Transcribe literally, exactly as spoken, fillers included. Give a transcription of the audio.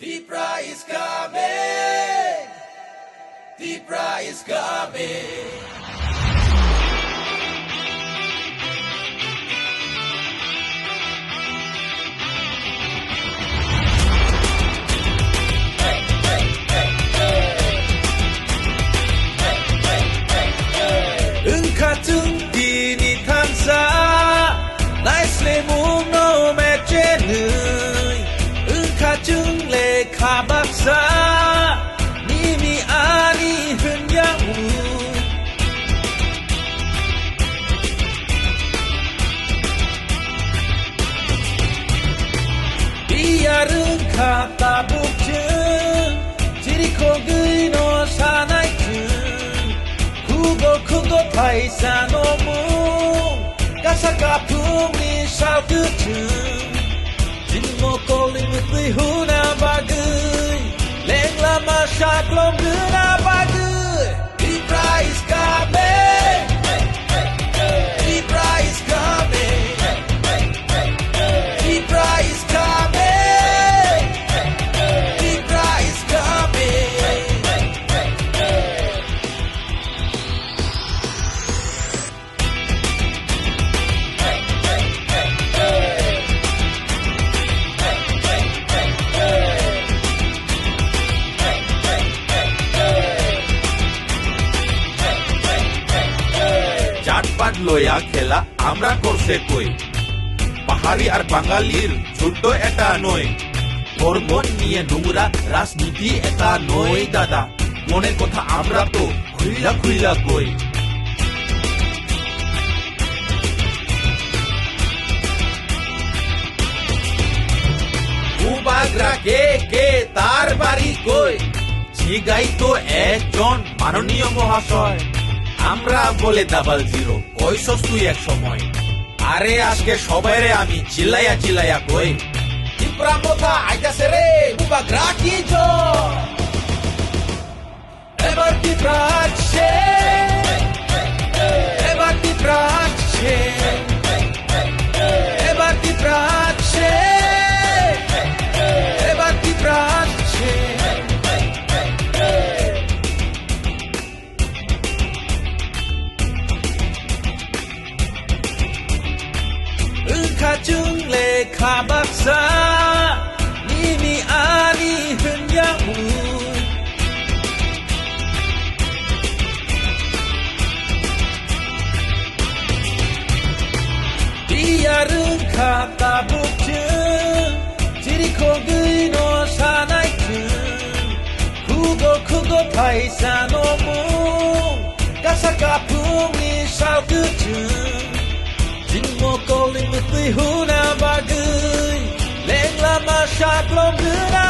Tipra is coming! Tipra is coming! Wngkha chwng tini thansa, naislemungno mechenwi. Wngkha chwng lekha baksa, nini ani hwnyaui. Biyar wngkha tabuk chwng, chirikhogwino sanai chwng. Khugo khugo phaisa nomung, kasa kaphungni sal kwchwng. Chini mokolni mwtwi huna bagwi, lengla ma saklom rwna bagwi. Tipra is coming. Tipra is coming. Tipra is coming. Tipra is coming. জাতপাত লয়া খেলা আমরা করছে কই? পাহাড়ি আর বাঙালির যুদ্ধ এটা নয়। ধর্ম নিয়ে নোংরা রাজনীতি এটা নয় দাদা। মনের কথা আমরা তো খুইলা খুইলা কই। Bubagra ke ke, তার বাড়ি কই? জিগাই তো একজন মাননীয় মহাশয়। আমরা বলে ডাবল জিরো, কইছস তুই এক সময়। আরে আজকে সবাইরে আমি চিল্লাইয়া চিল্লাইয়া কই। Tipra Motha aitase re, Bubagra ki joy. এবার ত্রিপুরা আসছে, এবার ত্রিপুরা আসছে, এবার ত্রিপুরা আসছে, এবার ত্রিপুরা আসছে। Wngkha chwng lekha baksa, nini ani hwnyaui. Biyar wngkha tabuk chwng, chirikhogwino sanai chwng. Khugo khugo phaisa nomung, kasa kaphungni sal kwchwng. Chini mokolni mwtwi huna bagwi, lengla ma saklom rwna